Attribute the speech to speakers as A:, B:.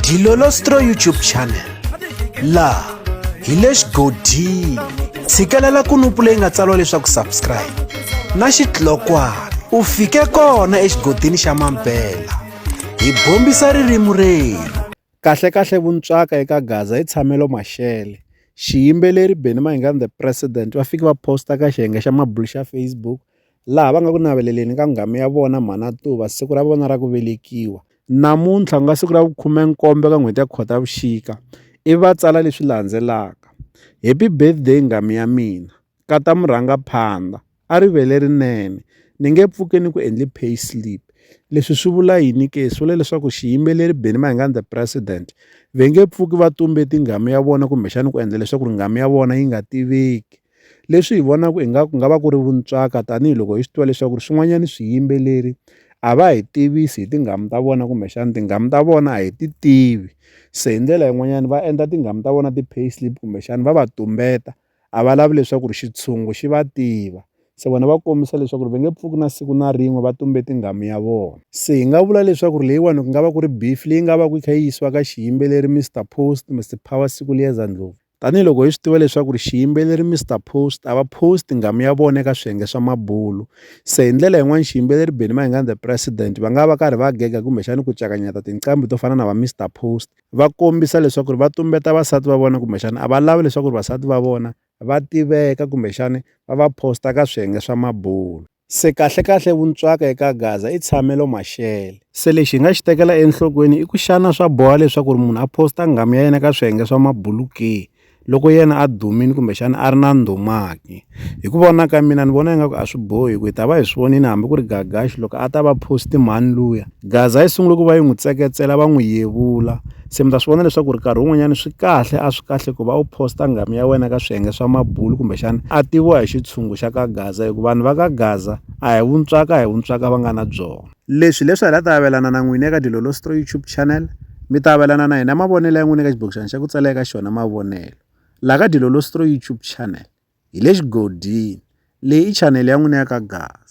A: Dilolostro YouTube channel laha hi le xigodini tshikelela kunupu leyi nga tsariwa leswaku subscribe na xitlokwana u fike kona exigodini xa mampela hi bombisa ririmi rerhu.
B: Kahlekahle vuntswaka eka Gaza i Tshamelo Mashele. Xiyimbeleri Benny Mayengani The President va fike va posta ka xiyenge xa mabulo xa Facebook laha va nga ku naveleleni ka nghamu ya vona Mhana Tuva siku ra vona ra ku velekiwa. Namuntlha ku nga siku ra vukhumenkombo eka n'hweti ya Khotavuxika ivi va tsala leswi landzelaka, Happy birthday nghamu ya mina, kata murhangaphanda, a ri vele rinene, ni nge pfuki ni ku endli pay slip. Leswi swi vula yini ke? Swi vula leswaku xiyimbeleri Benny Mayengani The President ve nge pfuki va tumbeti nghamu ya vona kumbexana ku endla leswaku ri nghamu ya vona yi nga tiveki. Leswi hi vonaka ingaku ku nga va ku ri vuntswaka tanihiloko hi swi tiva leswaku swin'wanyana swiyimbeleri a va hi tivisi hi tinghamu ta vona kumbexana tinghamu ta vona a hi ti tivi se hi ndlela yin'wanyana va endla tinghamu ta vona ti-pay slip kumbexana va va tumbeta a va lavi leswaku ri xitshungu xi va tiva se vona va kombisa leswaku ri va nge pfuki na siku na rin'we va tumbete nghamu ya vona se hi nga vula leswaku ri leyiwani ku nga va ku ri beef leyi nga va ku yi kha yi yisiwa ka xiyimbeleri Mister Post Mister Power Siku Liyeza Ndlovu. Tanihi loko hi swi tiva leswaku ri xiyimbeleri Mister Post a va post nghamu ya vona eka swiyenge swa mabulo se hi ndlela yin'wani xiyimbeleri Benny Mayengani the President va nga va karhi va gega kumbexani ku cakanyata tinqambi to fana na va Mister Post va kombisa leswaku ri va tumbeta vasati va vona kumbexana a va lavi leswaku ri vasati va vona va tiveka kumbexani va va post-a ka swiyenge swa mabulo. Se kahlekahle vuntswaka eka Gaza i tshamelo maxele. Se lexi hi nga xi tekela enhlokweni i ku xana swa boha leswaku ri munhu a post-a nghamu ya yena ka swiyenge swa mabulu ke loko yena a dumile kumbexana a ri na ndhuma ke? Hi ku vona ka mina ni vona ingaku a swi bohi hi ku hi ta va hi swi vonile hambi ku ri Gagash loko a ta va post mhani luya Gaza yi sungule ku va yi n'wi tseketsela va n'wi yevula se mi ta swi vona leswaku ri nkarhi wun'wanyana swi kahle a swi kahle ku va u post-a nghamu ya wena ka swiyenge swa mabulu kumbexana a tiviwa hi xitshungu xa ka Gaza hikuva vanhu va ka Gaza a hi vuntswaka a hi vuntswaka va nga na byona. Leswi leswi hi la ta avelana na n'wina eka Dilolostro YouTube channel mi ta avelana na hina mavonelo ya n'wina eka xibokisana xa ku tsala eka xona mavonelo laha ka Dilolostro YouTube channel hi le xigodini leyi i chanele ya n'wina ya ka Gaza.